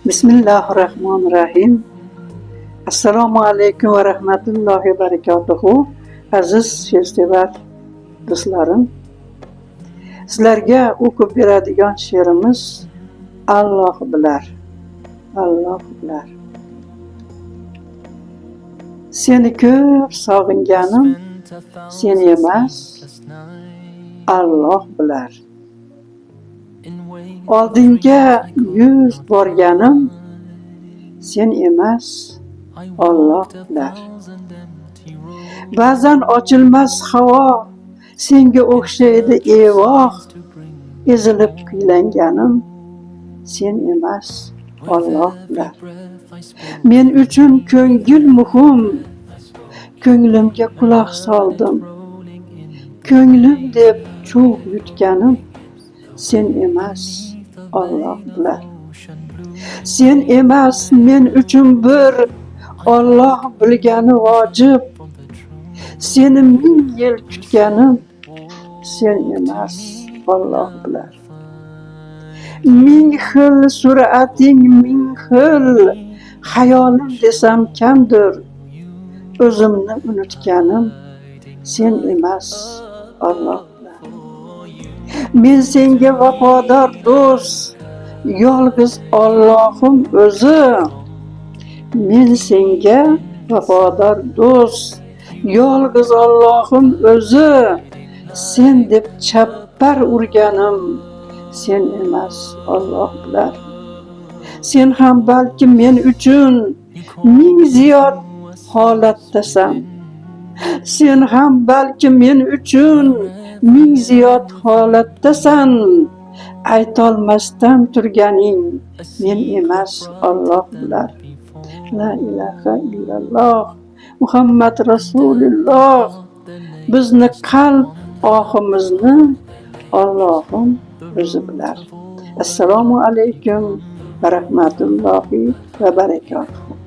Bismillahirrohmanirrohim. Assalomu alaykum va rahmatullohi va barakatuhu. Aziz she'rsevar do'stlarim, sizlarga o'qib beradigan she'rimiz Alloh bilar. Alloh bilar. Seni ko'p sog'inganim sen emas, Alloh bilar. Oldinga yuz borganim sen emas, Alloh bilar. Ba'zan ochilmas havo senga o'xshaydi evoh, ezilib kuylanganim sen emas, Alloh bilar. Men uchun ko'ngil muhim, ko'nglimga quloq soldim. Ko'nglim deb cho'g' yutganim sen emas, Alloh bilar. Sen emas men uchun bir Alloh bilgani vojib. Seni ming yil kutganim sen emas, Alloh bilar. Ming xil surating, ming xil xayolim desam kamdir. O'zimni unutganim sen emas, Alloh bilar. Men senga vafodor do'st, yolg'iz Allohim o'zi. Men senga vafodor do'st, yolg'iz Allohim o'zi. Sen deb chappar urganim sen emas, Alloh bilar. Sen ham balki men uchun ming ziyod holatdasan. Sen ham balki men uchun ming ziyod holatdasan. Aytolmasdan turganing men emas, Alloh bilar. La ilaha illalloh, Muhammad Rasululloh. Bizni qalb ohimizni Allohim o'zi bilar. Assalomu alaykum va rahmatullohi va barakatuh.